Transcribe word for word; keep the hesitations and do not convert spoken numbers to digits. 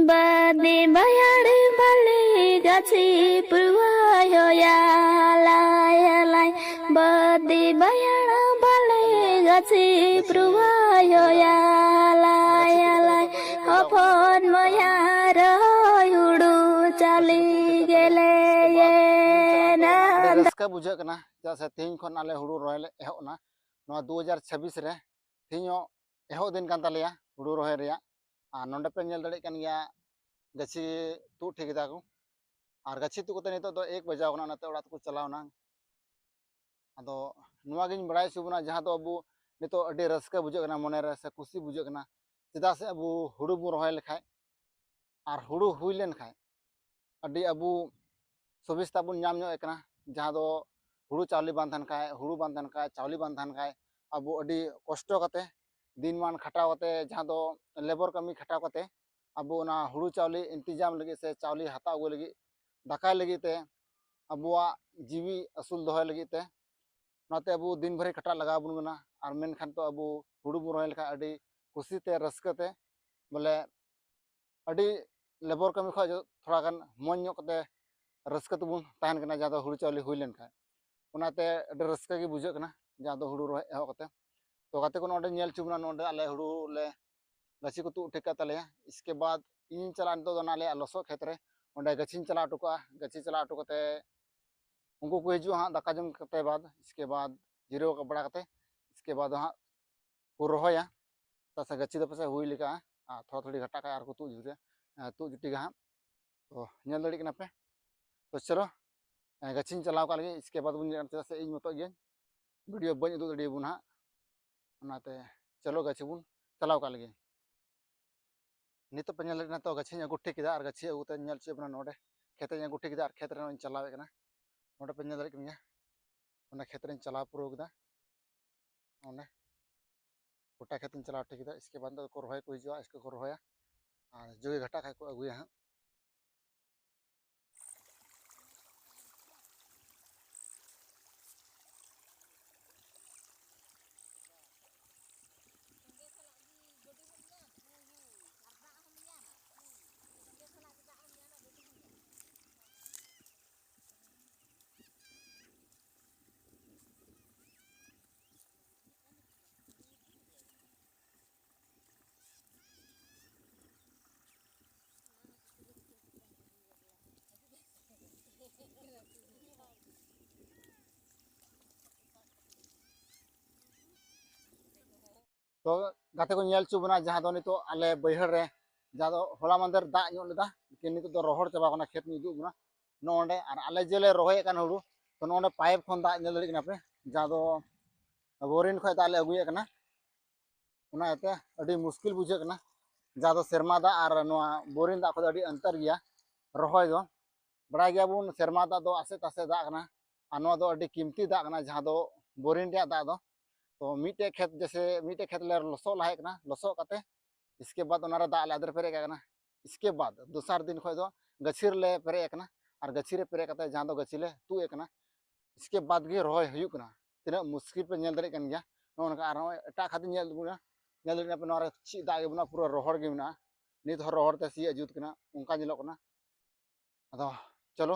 ᱵᱟᱹᱫᱤ ᱵᱟᱭᱟᱲ ᱵᱟᱞᱮ ᱜᱟᱹᱪᱷᱤ ᱯᱩᱨᱣᱟᱭᱚᱭᱟ ᱞᱟᱭ ᱞᱟᱭ᱾ ᱵᱟᱹᱫᱤ ᱵᱟᱭᱟᱲ ᱵᱟᱞᱮ ᱜᱟᱹᱪᱷᱤ ᱯᱩᱨᱣᱟᱭᱚᱭᱟ ᱞᱟᱭ ᱞᱟᱭ᱾ ᱦᱚᱯᱚᱱ ᱵᱚᱭᱦᱟ ᱨᱚᱦᱚᱭ ᱦᱩᱲᱩ ᱪᱟᱣᱞᱮ ᱜᱮᱞᱮ ᱮᱱᱟ᱾ ᱟᱹᱰᱤ ᱨᱟᱹᱥᱠᱟᱹ ᱵᱩᱡᱷᱟᱹᱜ ᱠᱟᱱᱟ, ᱪᱮᱫᱟᱜ ᱥᱮ ᱛᱮᱦᱮᱧ ᱠᱷᱚᱱ ᱟᱞᱮ ᱦᱩᱲᱩ ᱨᱚᱦᱚᱭ ᱞᱮ ᱮᱦᱚᱵ ᱮᱱᱟ᱾ ᱱᱚᱣᱟ ᱫᱩ ᱦᱟᱡᱟᱨ ᱪᱷᱟᱵᱵᱤᱥ ᱨᱮ ᱛᱮᱦᱮᱧ ᱦᱚᱸ ᱮᱦᱚᱵ ᱫᱤᱱ ᱠᱟᱱ ᱛᱟᱞᱮᱭᱟ ᱦᱩᱲᱩ ᱨᱚᱦᱚᱭ ᱨᱮᱭᱟᱜ᱾ ᱟᱨ ᱱᱚᱰᱮ ᱯᱮ ᱧᱮᱞ ᱫᱟᱲᱮᱭᱟᱜ ᱠᱟᱱ ᱜᱮᱭᱟ, ᱜᱟᱹᱪᱷᱤ ᱛᱩᱫ ᱴᱷᱤᱠ ᱮᱫᱟ ᱠᱚ᱾ ᱟᱨ ᱜᱟᱹᱪᱷᱤ ᱛᱩᱫ ᱠᱟᱛᱮ ᱱᱤᱛᱚᱜ ᱫᱚ ᱮᱠ ᱵᱟᱡᱟᱣ ᱠᱟᱱᱟ, ᱚᱱᱟᱛᱮ ᱚᱲᱟᱜ ᱛᱮᱠᱚ ᱪᱟᱞᱟᱣ ᱮᱱᱟ᱾ ᱟᱫᱚ ᱱᱚᱣᱟ ᱜᱤᱧ ᱵᱟᱲᱟᱭ ᱦᱚᱪᱚ ᱵᱚᱱᱟ, ᱡᱟᱦᱟᱸ ᱫᱚ ᱟᱵᱚ ᱱᱤᱛᱚᱜ ᱟᱹᱰᱤ ᱨᱟᱹᱥᱠᱟᱹ ᱵᱩᱡᱷᱟᱹᱜ ᱠᱟᱱᱟ, ᱢᱚᱱᱮ ᱨᱮ ᱥᱮ ᱠᱩᱥᱤ ᱵᱩᱡᱷᱟᱹᱜ ᱠᱟᱱᱟ, ᱪᱮᱫᱟᱜ ᱥᱮ ᱟᱵᱚ ᱦᱩᱲᱩ ᱵᱚᱱ ᱨᱚᱦᱚᱭ ᱞᱮᱠᱷᱟᱡ ᱟᱨ ᱦᱩᱲᱩ ᱦᱩᱭ ᱞᱮᱱ ᱠᱷᱟᱡ ᱟᱹᱰᱤ ᱟᱵᱚ ᱥᱩᱵᱤᱥᱛᱟ ᱵᱚᱱ ᱧᱟᱢ ᱧᱚᱜ ᱠᱟᱱᱟ, ᱡᱟᱦᱟᱸ ᱫᱚ ᱦᱩᱲᱩ ᱪᱟᱣᱞᱮ ᱵᱟᱝ ᱛᱟᱦᱮᱱ ᱠᱷᱟᱡ, ᱦᱩᱲᱩ ᱵᱟᱝ ᱛᱟᱦᱮᱱ ᱠᱷᱟᱡ, ᱪᱟᱣᱞᱮ ᱵᱟᱝ ᱛᱟᱦᱮᱱ ᱠᱷᱟᱡ, ᱟᱵᱚ ᱟᱹᱰᱤ ᱠᱚᱥᱴᱚ ᱠᱟᱛᱮ, ᱫᱤᱱ ᱢᱟᱱ ᱠᱷᱟᱴᱟᱣ ᱠᱟᱛᱮ, ᱡᱟᱦᱟᱸ ᱫᱚ ᱞᱮᱵᱚᱨ ᱠᱟᱹᱢᱤ ᱠᱷᱟᱴᱟᱣ ᱠᱟᱛᱮ ᱟᱵᱚ ᱚᱱᱟ ᱦᱩᱲᱩ ᱪᱟᱣᱞᱮ ᱤᱱᱛᱤᱡᱟᱢ ᱞᱟᱹᱜᱤᱫ ᱥᱮ ᱪᱟᱣᱞᱮ ᱦᱟᱛᱟᱣ ᱟᱹᱜᱩ ᱞᱟᱹᱜᱤᱫ, ᱫᱟᱠᱟᱭ ᱞᱟᱹᱜᱤᱫ ᱛᱮ, ᱟᱵᱚᱣᱟᱜ ᱡᱤᱣᱤ ᱟᱹᱥᱩᱞ ᱫᱚᱦᱚᱭ ᱞᱟᱹᱜᱤᱫ ᱛᱮ, ᱚᱱᱟᱛᱮ ᱟᱵᱚ ᱫᱤᱱ ᱵᱷᱟᱹᱨᱤ ᱠᱷᱟᱴᱟᱜ ᱞᱟᱜᱟᱣ ᱵᱚᱱ ᱠᱟᱱᱟ᱾ ᱟᱨ ᱢᱮᱱᱠᱷᱟᱱ ᱛᱚ ᱟᱵᱚ ᱦᱩᱲᱩ ᱵᱚᱱ ᱨᱚᱦᱚᱭ ᱞᱮᱠᱷᱟᱱ ᱟᱹᱰᱤ ᱠᱩᱥᱤ ᱛᱮ, ᱨᱟᱹᱥᱠᱟᱹ ᱛᱮ, ᱵᱚᱞᱮ ᱟᱹᱰᱤ ᱞᱮᱵᱚᱨ ᱠᱟᱹᱢᱤ ᱠᱷᱚᱱ ᱡᱚ-, ᱛᱷᱚᱲᱟ ᱜᱟᱱ ᱢᱚᱡᱽ ᱧᱚᱜ ᱠᱟᱛᱮ ᱨᱟᱹᱥᱠᱟᱹ ᱛᱮᱵᱚᱱ ᱛᱟᱦᱮᱱ ᱠᱟᱱᱟ, ᱡᱟᱦᱟᱸ ᱫᱚ ᱦᱩᱲᱩ ᱪᱟᱣᱞᱮ ᱦᱩᱭ ᱞᱮᱱᱠᱷᱟᱱ᱾ ᱚᱱᱟᱛᱮ ᱟᱹᱰᱤ ᱨᱟᱹᱥᱠᱟᱹ ᱜᱮ ᱵᱩᱡᱷᱟᱹᱜ ᱠᱟᱱᱟ, ᱡᱟᱦᱟᱸ ᱫᱚ ᱦᱩᱲᱩ ᱨᱚᱦᱚᱭ ᱮᱦᱚᱵ ᱠᱟᱛᱮ᱾ ᱛᱚ ᱜᱟᱛᱮ ᱠᱚ, ᱱᱚᱰᱮ ᱧᱮᱞ ᱦᱚᱪᱚ ᱵᱚᱱᱟ, ᱱᱚᱰᱮ ᱟᱞᱮ ᱦᱩᱲᱩ ᱞᱮ ᱜᱟᱹᱪᱷᱤ ᱠᱚ ᱛᱩᱫ ᱴᱷᱤᱠ ᱠᱟᱜ ᱛᱟᱞᱮᱭᱟ᱾ ᱤᱥᱠᱮ ᱵᱟᱫ ᱤᱧᱤᱧ ᱪᱟᱞᱟᱜᱼᱟ ᱱᱤᱛᱚᱜ ᱫᱚ ᱚᱱᱟ ᱟᱞᱮᱭᱟᱜ ᱞᱚᱥᱚᱫ ᱠᱷᱮᱛ ᱨᱮ, ᱚᱸᱰᱮ ᱜᱟᱹᱪᱷᱤᱧ ᱪᱟᱞᱟᱣ ᱦᱚᱴᱚ ᱠᱟᱜᱼᱟ᱾ ᱜᱟᱹᱪᱷᱤ ᱪᱟᱞᱟᱣ ᱦᱚᱴᱚ ᱠᱟᱛᱮ ᱩᱱᱠᱩ ᱠᱚ ᱦᱤᱡᱩᱜᱼᱟ ᱦᱟᱸᱜ ᱫᱟᱠᱟ ᱡᱚᱢ ᱠᱟᱛᱮ ᱵᱟᱫ, ᱤᱥᱠᱮ ᱵᱟᱫ ᱡᱤᱨᱟᱹᱣ ᱵᱟᱲᱟ ᱠᱟᱛᱮ, ᱤᱥᱠᱮ ᱵᱟᱫ ᱫᱚ ᱦᱟᱸᱜ ᱠᱚ ᱨᱚᱦᱚᱭᱟ᱾ ᱪᱮᱫᱟᱜ ᱥᱮ ᱜᱟᱹᱪᱷᱤ ᱫᱚ ᱯᱟᱥᱮᱡ ᱦᱩᱭ ᱞᱮᱠᱟ, ᱟᱨ ᱛᱷᱚᱲᱟ ᱛᱷᱚᱲᱤ ᱜᱷᱟᱴᱟ ᱠᱷᱟᱡ ᱟᱨ ᱠᱚ ᱛᱩᱫ ᱡᱩᱴᱤ, ᱛᱩᱫ ᱡᱩᱴᱤ ᱜᱮ ᱦᱟᱸᱜ᱾ ᱛᱚ ᱧᱮᱞ ᱫᱟᱲᱮᱭᱟᱜ ᱠᱟᱱᱟ ᱯᱮ᱾ ᱛᱚ ᱪᱚᱞᱚ, ᱜᱟᱹᱪᱷᱤᱧ ᱪᱟᱞᱟᱣ ᱠᱟᱜ ᱞᱮᱜᱮ, ᱤᱥᱠᱮ ᱵᱟᱫ ᱵᱚᱱ ᱧᱮᱞᱟ, ᱪᱮᱫᱟᱜ ᱥᱮ ᱤᱧ ᱢᱚᱛᱚᱡ ᱜᱤᱭᱟᱹᱧ, ᱵᱷᱤᱰᱤᱭᱳ ᱵᱟᱹᱧ ᱩᱫᱩᱜ ᱫᱟᱲᱮᱭᱟᱵᱚᱱᱟ ᱦᱟᱸᱜ᱾ ᱚᱱᱟᱛᱮ ᱪᱚᱞᱚ ᱜᱟᱹᱪᱷᱤ ᱵᱚᱱ ᱪᱟᱞᱟᱣ ᱠᱟᱜ ᱞᱮᱜᱮ᱾ ᱱᱤᱛᱚᱜ ᱯᱮ ᱧᱮᱞ ᱫᱟᱲᱮᱭᱟᱜ ᱠᱟᱱᱟ ᱛᱚ, ᱜᱟᱹᱪᱷᱤᱧ ᱟᱹᱜᱩ ᱴᱷᱤᱠ ᱠᱮᱫᱟ ᱟᱨ ᱜᱟᱹᱪᱷᱤ ᱟᱹᱜᱩ ᱠᱟᱛᱮ ᱧᱮᱞ ᱦᱚᱪᱚᱭᱮᱫ ᱵᱚᱱᱟ ᱱᱚᱰᱮ ᱠᱷᱮᱛ ᱨᱤᱧ ᱟᱹᱜᱩ ᱴᱷᱤᱠ ᱠᱮᱫᱟ ᱟᱨ ᱠᱷᱮᱛ ᱨᱮ ᱱᱚᱜᱼᱚᱭ ᱤᱧ ᱪᱟᱞᱟᱣᱮᱫ ᱠᱟᱱᱟ᱾ ᱱᱚᱰᱮ ᱯᱮ ᱧᱮᱞ ᱫᱟᱲᱮᱭᱟᱜ ᱠᱟᱱ ᱜᱮᱭᱟ, ᱚᱱᱟ ᱠᱷᱮᱛ ᱨᱤᱧ ᱪᱟᱞᱟᱣ ᱯᱩᱨᱟᱹᱣ ᱠᱮᱫᱟ᱾ ᱚᱸᱰᱮ ᱜᱚᱴᱟ ᱠᱷᱮᱛ ᱤᱧ ᱪᱟᱞᱟᱣ ᱴᱷᱤᱠ ᱠᱮᱫᱟ᱾ ᱤᱥᱠᱮ ᱵᱟᱫ ᱫᱚ ᱠᱚ ᱨᱚᱦᱚᱭ ᱠᱚ ᱦᱤᱡᱩᱜᱼᱟ, ᱤᱥᱠᱮ ᱠᱚ ᱨᱚᱦᱚᱭᱟ ᱟᱨ ᱡᱩᱫᱤ ᱜᱷᱟᱴᱟ ᱠᱷᱟᱡ ᱠᱚ ᱟᱹᱜᱩᱭᱟ ᱦᱟᱸᱜ᱾ ᱛᱚ ᱜᱟᱛᱮ ᱠᱚ, ᱧᱮᱞ ᱦᱚᱪᱚ ᱵᱚᱱᱟ ᱡᱟᱦᱟᱸ ᱫᱚ ᱱᱤᱛᱚᱜ ᱟᱞᱮ ᱵᱟᱹᱭᱦᱟᱹᱲ ᱨᱮ, ᱡᱟᱦᱟᱸ ᱫᱚ ᱦᱚᱞᱟ ᱢᱟᱫᱷᱮᱨ ᱫᱟᱜ ᱧᱚᱜ ᱞᱮᱫᱟ, ᱞᱮᱠᱤᱱ ᱱᱤᱛᱚᱜ ᱫᱚ ᱨᱚᱦᱚᱲ ᱪᱟᱵᱟ ᱠᱟᱱᱟ, ᱠᱷᱮᱛ ᱧ ᱩᱫᱩᱜ ᱵᱚᱱᱟ ᱱᱚᱜᱼᱚ ᱱᱚᱸᱰᱮ᱾ ᱟᱨ ᱟᱞᱮ ᱡᱮᱞᱮ ᱨᱚᱦᱚᱭᱮᱫ ᱠᱟᱱ ᱦᱩᱲᱩ, ᱛᱚ ᱱᱚᱜᱼᱚ ᱱᱚᱸᱰᱮ ᱯᱟᱭᱤᱯ ᱠᱷᱚᱱ ᱫᱟᱜ, ᱧᱮᱞ ᱫᱟᱲᱮᱭᱟᱜ ᱠᱟᱱᱟ ᱯᱮ, ᱡᱟᱦᱟᱸ ᱫᱚ ᱵᱳᱨᱤᱝ ᱠᱷᱚᱱ ᱫᱟᱜ ᱞᱮ ᱟᱹᱜᱩᱭᱮᱫ ᱠᱟᱱᱟ, ᱚᱱᱟ ᱤᱭᱟᱹᱛᱮ ᱟᱹᱰᱤ ᱢᱩᱥᱠᱤᱞ ᱵᱩᱡᱷᱟᱹᱜ ᱠᱟᱱᱟ᱾ ᱡᱟᱦᱟᱸ ᱫᱚ ᱥᱮᱨᱢᱟ ᱫᱟᱜ ᱟᱨ ᱱᱚᱣᱟ ᱵᱳᱨᱤᱝ ᱫᱟᱜ ᱠᱚᱫᱚ ᱟᱹᱰᱤ ᱚᱱᱛᱚᱨ ᱜᱮᱭᱟ ᱨᱚᱦᱚᱭ ᱫᱚ᱾ ᱵᱟᱲᱟᱭ ᱜᱮᱭᱟᱵᱚᱱ, ᱥᱮᱨᱢᱟ ᱫᱟᱜ ᱫᱚ ᱟᱥᱮ ᱛᱟᱥᱮ ᱫᱟᱜ ᱠᱟᱱᱟ, ᱟᱨ ᱱᱚᱣᱟ ᱫᱚ ᱟᱹᱰᱤ ᱠᱤᱢᱛᱤ ᱫᱟᱜ ᱠᱟᱱᱟ, ᱡᱟᱦᱟᱸ ᱫᱚ ᱵᱳᱨᱤᱝ ᱨᱮᱭᱟᱜ ᱫᱟᱜ ᱫᱚ᱾ ᱛᱚ ᱢᱤᱫᱴᱮᱡ ᱠᱷᱮᱛ, ᱡᱮᱥᱮ ᱢᱤᱫᱴᱮᱡ ᱠᱷᱮᱛ ᱞᱮ ᱞᱚᱥᱚᱫ ᱞᱟᱦᱟᱭᱮᱫ ᱠᱟᱱᱟ, ᱞᱚᱥᱚᱫ ᱠᱟᱛᱮ ᱤᱥᱠᱮ ᱵᱟᱫ ᱚᱱᱟᱨᱮ ᱫᱟᱜ ᱞᱮ ᱟᱫᱮᱨ ᱯᱮᱨᱮᱡ ᱠᱟᱜ ᱠᱟᱱᱟ᱾ ᱤᱥᱠᱮ ᱵᱟᱫ ᱫᱚᱥᱟᱨ ᱫᱤᱱ ᱠᱷᱚᱡ ᱫᱚ ᱜᱟᱹᱪᱷᱤ ᱨᱮᱞᱮ ᱯᱮᱨᱮᱡ ᱟᱠᱟᱱᱟ, ᱟᱨ ᱜᱟᱹᱪᱷᱤ ᱨᱮ ᱯᱮᱨᱮᱡ ᱠᱟᱛᱮ ᱡᱟᱦᱟᱸ ᱫᱚ ᱜᱟᱹᱪᱷᱤ ᱞᱮ ᱛᱩᱫ ᱮᱫ ᱠᱟᱱᱟ, ᱤᱥᱠᱮ ᱵᱟᱫ ᱜᱮ ᱨᱚᱦᱚᱭ ᱦᱩᱭᱩᱜ ᱠᱟᱱᱟ᱾ ᱛᱤᱱᱟᱹᱜ ᱢᱩᱥᱠᱤᱞ ᱯᱮ ᱧᱮᱞ ᱫᱟᱲᱮᱭᱟᱜ ᱠᱟᱱ ᱜᱮᱭᱟ᱾ ᱱᱚᱜᱼᱚ ᱱᱚᱝᱠᱟ ᱟᱨᱦᱚᱸ ᱮᱴᱟᱜ ᱠᱷᱟᱛᱤᱧ ᱧᱮᱞ ᱵᱚᱱᱟ, ᱧᱮᱞ ᱫᱟᱲᱮᱭᱟᱜ ᱠᱟᱱᱟ ᱯᱮ, ᱱᱚᱣᱟ ᱨᱮ ᱪᱮᱫ ᱫᱟᱜ ᱜᱮ ᱵᱟᱹᱱᱩᱜᱼᱟ, ᱯᱩᱨᱟᱹ ᱨᱚᱦᱚᱲ ᱜᱮ ᱢᱮᱱᱟᱜᱼᱟ᱾ ᱱᱤᱛ ᱦᱚᱸ ᱨᱚᱦᱚᱲ ᱛᱮ ᱥᱤᱭᱳᱜ ᱡᱩᱛ ᱠᱟᱱᱟ, ᱚᱱᱠᱟ ᱧᱮᱞᱚᱜ ᱠᱟᱱᱟ᱾ ᱟᱫᱚ ᱪᱚᱞᱚ